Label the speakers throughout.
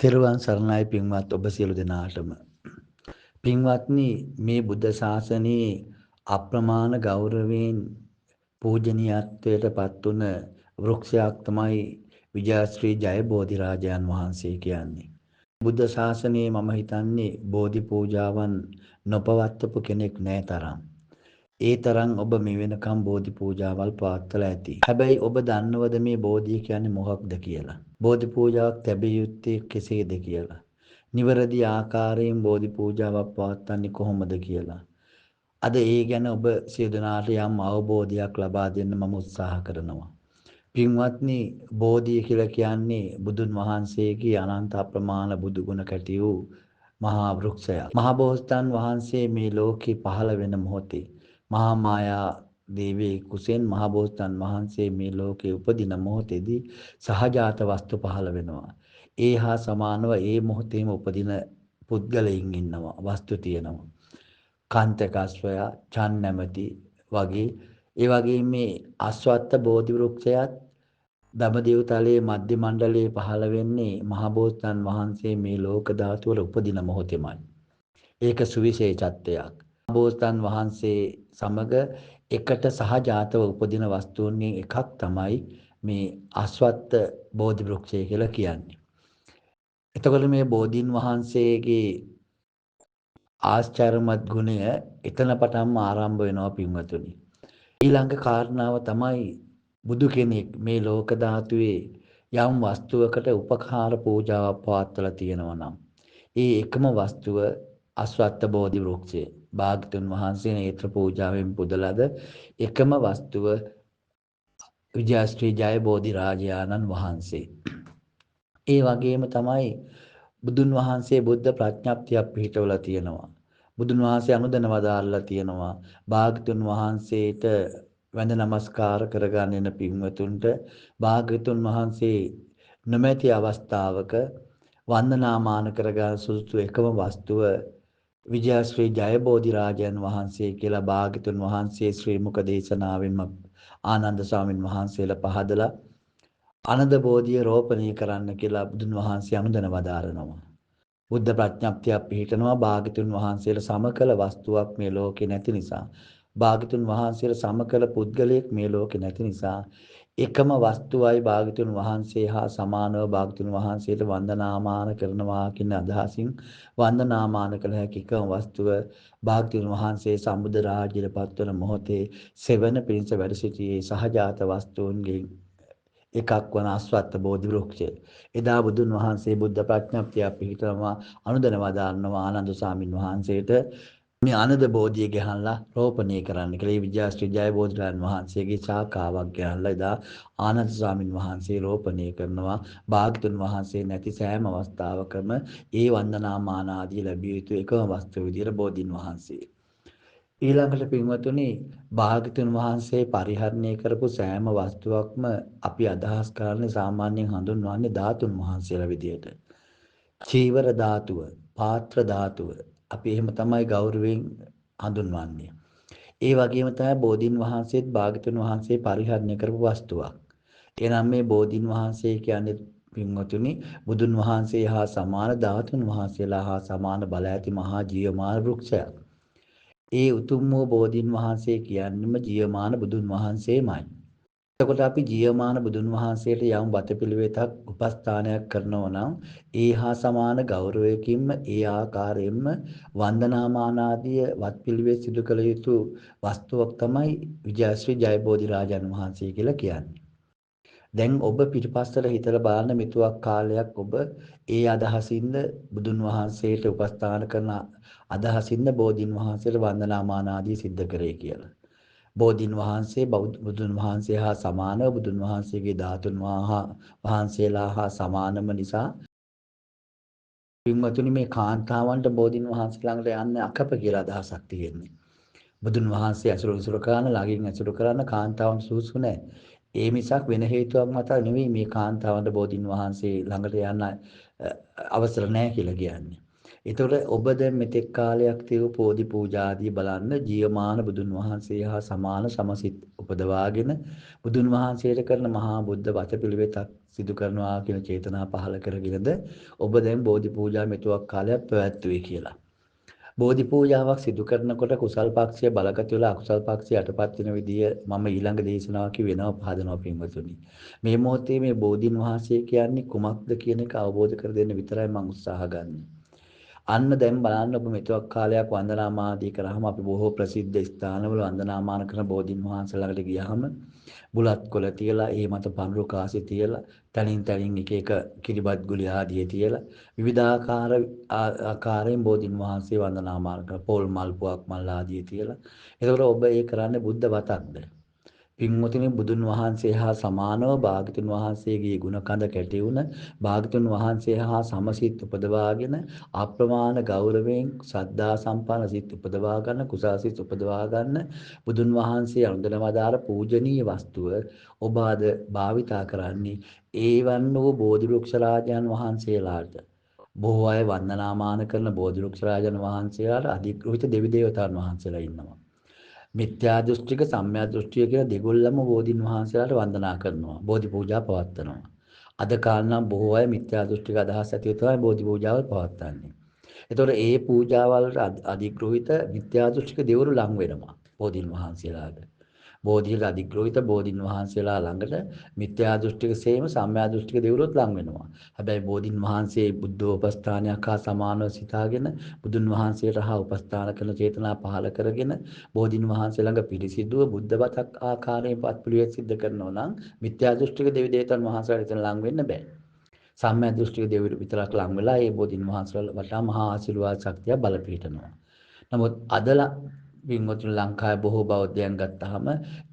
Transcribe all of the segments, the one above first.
Speaker 1: තෙරුවන් සරණයි පින්වත් ඔබ සියලු දෙනාටම. පින්වත්නි, මේ බුද්ධ ශාසනයේ අප්‍රමාණ ගෞරවයෙන් පූජනීයත්වයට පත් වුණ වෘක්ෂයක් තමයි විජයශ්‍රී ජයබෝධි රාජයන් වහන්සේ කියන්නේ. බුද්ධ ශාසනයේ මම හිතන්නේ බෝධි පූජාවන් නොපවත්වපු කෙනෙක් නෑ තරම්. ඒ තරම් ඔබ මේ වෙනකම් බෝධි පූජාවල් පවත්වලා ඇති. හැබැයි ඔබ දන්නවද මේ බෝධිය කියන්නේ මොකක්ද කියලා? බෝධි පූජාවක් තැබිය යුත්තේ කෙසේද කියලා? නිවැරදි ආකාරයෙන් බෝධි පූජාවක් පවත්වන්නේ කොහොමද කියලා? අද ඒ ගැන ඔබ සියලු දෙනාට යම් අවබෝධයක් ලබා දෙන්න මම උත්සාහ කරනවා. පින්වත්නි, බෝධිය කියලා කියන්නේ බුදුන් වහන්සේගේ අනන්ත අප්‍රමාණ බුදු ගුණ කැටි වූ මහා වෘක්ෂයක්. මහා බෝසතාණන් වහන්සේ මේ ලෝකේ පහළ වෙන මොහොතේ මහා මායා දේවී කුසෙන් මහා බෝසතාණන් වහන්සේ මේ ලෝකේ උපදින මොහොතේදී සහජාත වස්තු පහළ වෙනවා. ඒ හා සමානව ඒ මොහොතේම උපදින පුද්ගලයින් ඉන්නවා, වස්තු තියෙනවා. කාන්තකස්වයා, චන්නැමති වගේ. ඒ වගේම මේ අස්වත්ත බෝධි වෘක්ෂයත් දඹදිව් තලයේ මධ්‍ය මණ්ඩලයේ පහළ වෙන්නේ මහා බෝසතාණන් වහන්සේ මේ ලෝක ධාතු වල උපදින මොහොතේමයි. ඒක සුවිශේෂත්වයක්. බෝසතාණන් වහන්සේ සමග එකට සහජාතව උපදින වස්තුන්ගෙන් එකක් තමයි මේ අස්වත්ත බෝධි වෘක්ෂය කියලා කියන්නේ. එතකොට මේ බෝධීන් වහන්සේගේ ආශ්චර්යමත් ගුණය එතන පටන්ම ආරම්භ වෙනවා පින්වතුනි. ඊළඟ කාරණාව තමයි බුදු කෙනෙක් මේ ලෝක ධාතුවේ යම් වස්තුවකට උපකාර පූජාවක් පවත්වලා තියෙනවා නම් ඒ එකම වස්තුව අස්වත්ත බෝධි වෘක්ෂය. භාග්‍යතුන් වහන්සේ නේත්‍ර පූජාවෙන් පුදලද එකම වස්තුව විජයශ්‍රී ජයබෝධි රාජයාණන් වහන්සේ. ඒ වගේම තමයි බුදුන් වහන්සේ බුද්ධ ප්‍රඥප්තියක් පිහිටවලා තියෙනවා. බුදුන් වහන්සේ අනුදැන වදාරලා තියෙනවා. භාග්‍යතුන් වහන්සේට වැඳ නමස්කාර කරගන්න එන පින්වතුන්ට භාග්‍යතුන් වහන්සේ නොමැති අවස්ථාවක වන්දනාමාන කරගන්න සුදුසු එකම වස්තුව විජයශ්‍රී ජයබෝධි රාජයන් වහන්සේ කියලා භාග්‍යතුන් වහන්සේ ශ්‍රී මුඛ දේශනාවෙන්ම ආනන්ද ස්වාමින් වහන්සේලා පහදලා අනද බෝධිය රෝපණය කරන්න කියලා බුදුන් වහන්සේ අනුදැන වදාරනවා. බුද්ධ ප්‍රඥප්තියක් පිහිටනවා. භාග්‍යතුන් වහන්සේලා සමකල වස්තුවක් මේ ලෝකේ නැති නිසා, භාග්‍යතුන් වහන්සේලා සමකල පුද්ගලයෙක් මේ ලෝකේ නැති නිසා එකම වස්තුවයි භාග්‍යතුන් වහන්සේ හා සමානව භාග්‍යතුන් වහන්සේට වන්දනාමාන කරනවා කියන අදහසින් වන්දනාමාන කළ හැකි එකම වස්තුව භාග්‍යතුන් වහන්සේ සම්බුද්ධ රාජ්‍යයට පත්වන මොහොතේ සෙවණ පිණිස වැඩ සිටියේ සහජාත වස්තුන්ගෙන් එකක් වන අස්වත්ත බෝධි වෘක්ෂය. එදා බුදුන් වහන්සේ බුද්ධ ප්‍රඥප්තිය පිහිටනවා, අනුදැන වදාරනවා ආනන්ද ස්වාමින් වහන්සේට මේ අනද බෝධිය ගහනලා රෝපණය කරන්න කියලා. ඒ විජයශ්‍රී ජයබෝධිරාජන් වහන්සේගේ ශාඛාවක් ගහනලා එදා ආනන්ද ස්වාමින් වහන්සේ රෝපණය කරනවා. භාග්‍යතුන් වහන්සේ නැති සෑම අවස්ථාවකම ඒ වන්දනාමාන ආදී ලැබිය යුතු එකම වස්තුව විදියට බෝධීන් වහන්සේ. ඊළඟට පින්වතුනි, භාග්‍යතුන් වහන්සේ පරිහරණය කරපු සෑම වස්තුවක්ම අපි අදහස් කරන්නේ සාමාන්‍යයෙන් හඳුන්වන්නේ ධාතුන් වහන්සේලා විදියට. චීවර ධාතුව, පාත්‍ර ධාතුව අපි එහෙම තමයි ගෞරවයෙන් හඳුන්වන්නේ. ඒ වගේම තමයි බෝධීන් වහන්සේත් භාග්‍යතුන් වහන්සේ පරිහරණය කරපු වස්තුවක්. එනම් මේ බෝධීන් වහන්සේ කියන්නේ පින්වතුනි බුදුන් වහන්සේ හා සමාන ධාතුන් වහන්සේලා හා සමාන බල ඇති මහා ජීවමාන වෘක්ෂයක්. ඒ උතුම් වූ බෝධීන් වහන්සේ කියන්නේම ජීවමාන බුදුන් වහන්සේමයි. එතකොට අපි ජීවමාන බුදුන් වහන්සේට යම් වතපිළිවෙතක් උපස්ථානයක් කරනවා නම් ඒ හා සමාන ගෞරවයකින්ම ඒ ආකාරයෙන්ම වන්දනාමාන ආදිය වත්පිළිවෙත් සිදු කළ යුතු වස්තුවක් තමයි විජයශ්‍රී ජයබෝධි රාජන් වහන්සේ කියලා කියන්නේ. දැන් ඔබ පිටිපස්සට හිතලා බලන්න, මෙතුවක් කාලයක් ඔබ ඒ අදහසින්ද බුදුන් වහන්සේට උපස්ථාන කරන අදහසින්ද බෝධීන් වහන්සේට වන්දනාමාන ආදිය සිද්ධ කරේ කියලා. බෝධීන් වහන්සේ බුදුන් වහන්සේ හා සමානව බුදුන් වහන්සේගේ ධාතුන් වහන්සේලා හා සමානම නිසා පින්වතුනි මේ කාන්තාවන්ට බෝධීන් වහන්සේ ළඟට යන්න අකප කියලා අදහසක් තියෙන්නේ. බුදුන් වහන්සේ ඇසුරු විසුරු කරන්න, ළඟින් ඇසුරු කරන්න කාන්තාවන් සුදුසු නෑ. ඒ මිසක් වෙන හේතුවක් මත නෙවෙයි මේ කාන්තාවන්ට බෝධීන් වහන්සේ ළඟට යන්න අවසර නෑ කියලා කියන්නේ. ඒතකොට ඔබ දැන් මෙතෙක් කාලයක් තියපු බෝධි පූජා ආදී බලන්න ජීවමාන බුදුන් වහන්සේ හා සමාන සමසිත උපදවාගෙන බුදුන් වහන්සේට කරන මහා බුද්ධ වතපිළිවෙතක් සිදු කරනවා කියන චේතනා පහළ කරගෙනද ඔබ දැන් බෝධි පූජා මෙතුවක් කාලයක් පැවැත්වුවේ කියලා. බෝධි පූජාවක් සිදු කරනකොට කුසල් පක්ෂය බලගත වෙලා අකුසල් පක්ෂය යටපත් වෙන විදිය මම ඊළඟ දේශනාවක වෙනව පහදනවා පින්වතුනි. මේ මොහොතේ මේ බෝධීන් වහන්සේ කියන්නේ කුමක්ද කියන එක අවබෝධ කර දෙන්න විතරයි මම උත්සාහ ගන්නේ. අන්න දැන් බලන්න ඔබ මෙතුවක් කාලයක් වන්දනාමාන කරාම අපි බොහෝ ප්‍රසිද්ධ ස්ථානවල වන්දනාමාන කරන බෝධීන් වහන්සේ ළඟට ගියාම බුලත් කොළ තියලා ඒ මත පඳුරු කාසි තියලා තනින් තනින් එක එක කිරිබත් ගුලි ආදිය තියලා විවිධාකාර ආකාරයෙන් බෝධීන් වහන්සේ වන්දනාමාන කරන පොල් මල් පුවක් මල් ආදිය තියලා. එතකොට ඔබ ඒ කරන්නේ බුද්ධ වතක්ද? පින්වතුනි, බුදුන් වහන්සේ හා සමානව භාග්‍යතුන් වහන්සේගේ ගුණ කඳ කැටි වුණ භාග්‍යතුන් වහන්සේ හා සමසිත උපදවාගෙන අප්‍රමාණ ගෞරවයෙන් ශ්‍රද්ධා සම්පන්න සිත් උපදවා ගන්න, කුසල් සිත් උපදවා ගන්න බුදුන් වහන්සේ අනුදැන වදාළ පූජනීය වස්තුව ඔබ අද භාවිතා කරන්නේ ඒවන් වූ බෝධි වෘක්ෂ රාජයන් වහන්සේලාට. බොහෝ අය වන්දනාමාන කරන බෝධි වෘක්ෂ රාජයන් වහන්සේලාට අධිග්‍රහිත දෙවි දේවතාවුන් වහන්සේලා ඉන්නවා. මිත්‍යා දෘෂ්ටික සම්‍යක් දෘෂ්ටිය කියලා දෙගොල්ලම බෝධීන් වහන්සේලාට වන්දනා කරනවා, බෝධි පූජා පවත්වනවා. අද කාලේ නම් බොහෝ අය මිත්‍යා දෘෂ්ටික අදහස් ඇතිව තමයි බෝධි පූජාවල් පවත්වන්නේ. ඒතකොට ඒ පූජාවලට අධිග්‍රහිත මිත්‍යා දෘෂ්ටික දෙවරු ලං වෙනවා බෝධීන් වහන්සේලාට. බෝධියට අධිග්‍රහිත බෝධීන් වහන්සේලා ළඟට මිත්‍යා දෘෂ්ටික සේම සම්‍යක් දෘෂ්ටික දෙවරුත් ලං වෙනවා. හැබැයි බෝධීන් වහන්සේ බුද්ධෝපස්ථානයක් හා සමානව සිතාගෙන බුදුන් වහන්සේට හා උපස්ථාන කරන චේතනා පහළ කරගෙන බෝධීන් වහන්සේ ළඟ පිරිසිදුව බුද්ධ බතක් ආකාරයෙන් පත්පිළිවෙත් සිද්ධ කරනවා නම් මිත්‍යා දෘෂ්ටික දෙවි දේවතන් වහන්සේලාට එතන ලං වෙන්න බෑ. සම්‍යක් දෘෂ්ටික දෙවිවරු විතරක් ලං වෙලා ඒ බෝධීන් වහන්සේලා වටා මහා ආශිර්වාද ශක්තිය බලපීඨනවා. නමුත් අදලා පින්වතුනි, ලංකාවේ බොහෝ බෞද්ධයන් ගත්තාම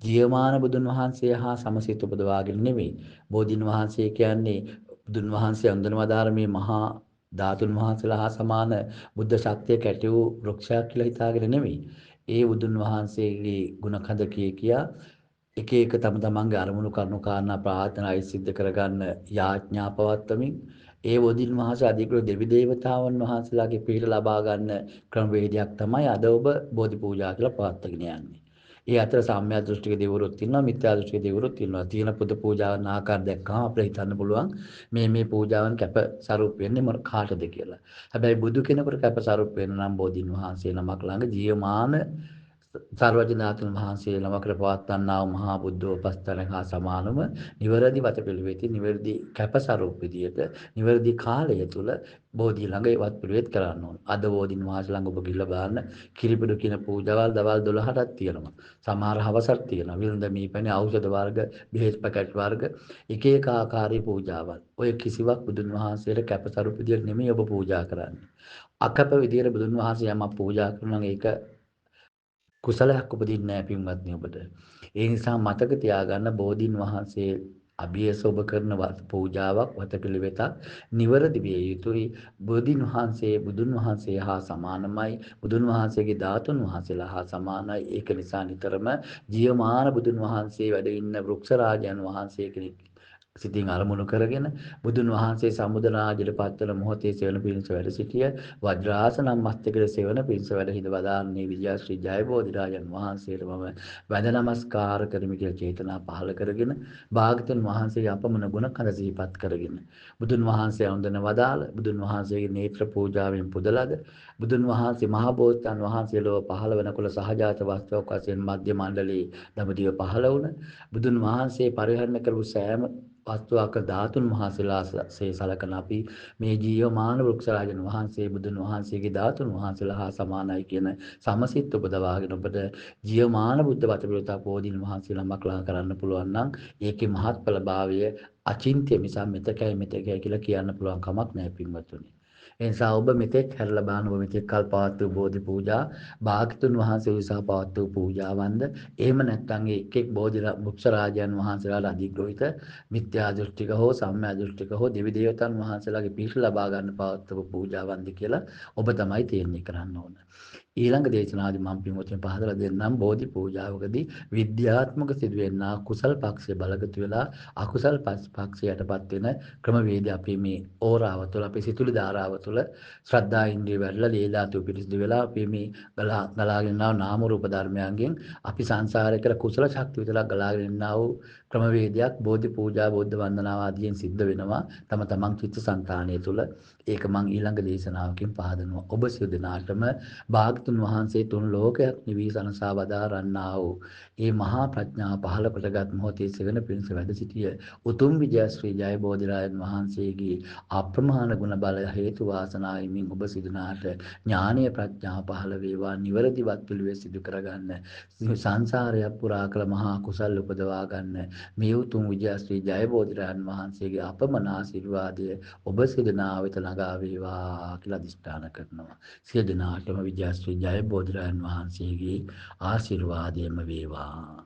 Speaker 1: ජීවමාන බුදුන් වහන්සේ හා සමසිත උපදවාගෙන නෙවෙයි. බෝධීන් වහන්සේ කියන්නේ බුදුන් වහන්සේ අඳුන වදාළ මේ මහා ධාතුන් වහන්සේලා හා සමාන බුද්ධ ශක්තිය කැටි වූ වෘක්ෂයක් කියලා හිතාගෙන නෙවෙයි. ඒ බුදුන් වහන්සේගේ ගුණ කඳ කිය කියා එක එක තම තමන්ගේ අරමුණු කරුණු කාරණා ප්‍රාර්ථනා සිද්ධ කරගන්න යාඥා පවත්වමින් ඒ බෝධීන් වහන්සේ අධිකෘත දෙවි දේවතාවුන් වහන්සේලාගේ පිහිට ලබා ගන්න ක්‍රමවේදයක් තමයි අද ඔබ බෝධි පූජා කියලා පවත්වාගෙන යන්නේ. ඒ අතර සම්‍යක් දෘෂ්ටික දෙවිවරුත් ඉන්නවා, මිත්‍යා දෘෂ්ටික දෙවිවරුත් ඉන්නවා. තියෙන පුද පූජාවන් ආකාර දැක්කම අපිට හිතන්න පුළුවන් මේ මේ පූජාවන් කැප සරුප් වෙන්නේ මොන කාටද කියලා. හැබැයි බුදු කෙනෙකුට කැප සරුප් වෙන්න නම් බෝධීන් වහන්සේ නමක් ළඟ ජීවමාන සර්වඥ ධාතුන් වහන්සේ නමකට පවත්වන්නා වූ මහා බුද්ධෝපස්ථාන හා සමානව නිවැරදි වතපිළිවෙති නිවැරදි කැපසරුප් විදියට නිවැරදි කාලය තුල බෝධිය ළඟ ඒ වත්පිළිවෙත් කරන්න ඕන. අද බෝධීන් වහන්සේ ළඟ ඔබ ගිහිල්ලා බලන්න කිරිපිඩු කියන පූජාවල් දවල් 12ටත් තියෙනවා. සමහර හවසට තියෙනවා. විරුඳ මීපැණි ඖෂධ වර්ග, බෙහෙත් පැකට් වර්ග, එක එක ආකාරයේ පූජාවල්. ඔය කිසිවක් බුදුන් වහන්සේට කැපසරුප් විදියට නෙමෙයි ඔබ පූජා කරන්නේ. අකැප විදියට බුදුන් වහන්සේ යමක් පූජා කරනවා නම් ඒක කුසලයක් උපදින්නේ නැහැ පින්වත්නි ඔබට. ඒ නිසා මතක තියාගන්න බෝධීන් වහන්සේ අභියස ඔබ කරන පූජාවක් වතපිළිවෙතක් නිවැරදි විය යුතුයි. බෝධීන් වහන්සේ බුදුන් වහන්සේ හා සමානමයි. බුදුන් වහන්සේගේ ධාතුන් වහන්සේලා හා සමානයි. ඒක නිසා නිතරම ජීවමාන බුදුන් වහන්සේ වැඩ ඉන්න වෘක්ෂ රාජයන් වහන්සේ කෙනෙක් සිතින් අරමුණු කරගෙන බුදුන් වහන්සේ සමුද රාජ්‍යයට පත්වන මොහොතේ සෙවණ පිණිස වැඩ සිටිය වජ්‍රාසනම් මස්තකයේ සෙවණ පිණිස වැඩ හිඳ වදාරන්නේ විජයශ්‍රී ජයබෝධි රාජන් වහන්සේට මම වැඳ නමස්කාර කරමි කියලා චේතනා පහළ කරගෙන භාග්‍යතුන් වහන්සේගේ අපමණ ගුණ කඳ සිහිපත් කරගෙන බුදුන් වහන්සේ අනුදැන වදාළ බුදුන් වහන්සේගේ නේත්‍ර පූජාවෙන් පුදලද බුදුන් වහන්සේ මහ බෝසත්න් වහන්සේ ලොව පහළ වෙනකොට සහජාත වස්තුවක් වශයෙන් මධ්‍ය මණ්ඩලයේ දඹදිව පහළ වුණ බුදුන් වහන්සේ පරිහරණය කරපු සෑම වස්තුවක් ධාතුන් වහන්සේලාසේ සලකන අපි මේ ජීවමාන වෘක්ෂ රාජන් වහන්සේ බුදුන් වහන්සේගේ ධාතුන් වහන්සේලා හා සමානයි කියන සමසිත උපදවාගෙන ඔබට ජීවමාන බුද්ධ වතපිළිවෙතක් බෝධීන් වහන්සේලා නමක් ළඟ කරන්න පුළුවන් නම් ඒකේ මහත්ඵල භාවය අචින්ත්‍ය මිසක් මෙතකයි මෙතකයි කියලා කියන්න පුළුවන් කමක් නැහැ පින්වත්නි. ඒ නිසා ඔබ මෙතෙක් හැරලා බලන ඔබ මෙතෙක් කල් පවත්වූ වූ බෝධි පූජා භාග්‍යතුන් වහන්සේ උදෙසා පවත්වූ වූ පූජාවන්ද එහෙම නැත්නම් ඒ එක් එක් බෝධි වෘක්ෂ රාජයන් වහන්සේලාට අධිග්‍රහිත මිත්‍යා දෘෂ්ටික හෝ සම්‍යා දෘෂ්ටික හෝ දෙවි දේවතන් වහන්සේලාගේ පිහිට ලබා ගන්න පවත්වපු පූජාවන්ද කියලා ඔබ තමයි තීරණය කරන්න ඕන. ඊළඟ දේශනාවේදී මම පින්වතුනි පහදලා දෙන්නම් බෝධි පූජාවකදී විද්‍යාත්මක සිදුවෙනා කුසල් පක්ෂය බලගතු වෙලා අකුසල් පක්ෂය යටපත් වෙන ක්‍රමවේදය අපේ මේ ඕරාව තුළ, අපේ සිතුලි ධාරාව තුළ ශ්‍රද්ධා ඉන්ද්‍රිය වැඩිලා ලේ ධාතුව පිරිසිදු වෙලා අපි මේ ගලාගෙන යනා නාම රූප ධර්මයන්ගෙන් අපි සංසාරේ කළ කුසල ශක්තිය විතරක් ගලාගෙන යනා වූ ක්‍රමවේදයක් බෝධි පූජා, බෞද්ධ වන්දනාව ආදියෙන් සිද්ධ වෙනවා තම තමන් චිත්තසංතානය තුළ. ඒක මං ඊළඟ දේශනාවකින් පහදනවා. ඔබ සියලු දෙනාටම භාග්‍යතුන් වහන්සේ තුන් ලෝකයක් නිවී සනසා වදාරන්නා වූ ඒ මහා ප්‍රඥාව පහළ කොටගත් මොහොතේ සෙවණ පිණිස වැඩ සිටිය උතුම් විජයශ්‍රී ජය බෝධිරාජන් වහන්සේගේ අප්‍රමාණ ගුණ බල හේතු වාසනා හිමින් ඔබ සියලු දෙනාට ඥානය ප්‍රඥාව පහළ වේවා. නිවැරදිවත් පිළිවෙත් සිදු කරගන්න, සංසාරයක් පුරා කළ මහා කුසල් උපදවා ගන්න මේ උතුම් විජයශ්‍රී ජය බෝධිරාජන් වහන්සේගේ අපමණ ආශිර්වාදය ඔබ සියලු දෙනා වෙත ළඟා වේවා කියලා අදිෂ්ඨාන කරනවා. සියලු දෙනාටම විජයශ්‍රී ජය බෝධිරාජන් වහන්සේගේ ආශිර්වාදයම වේවා.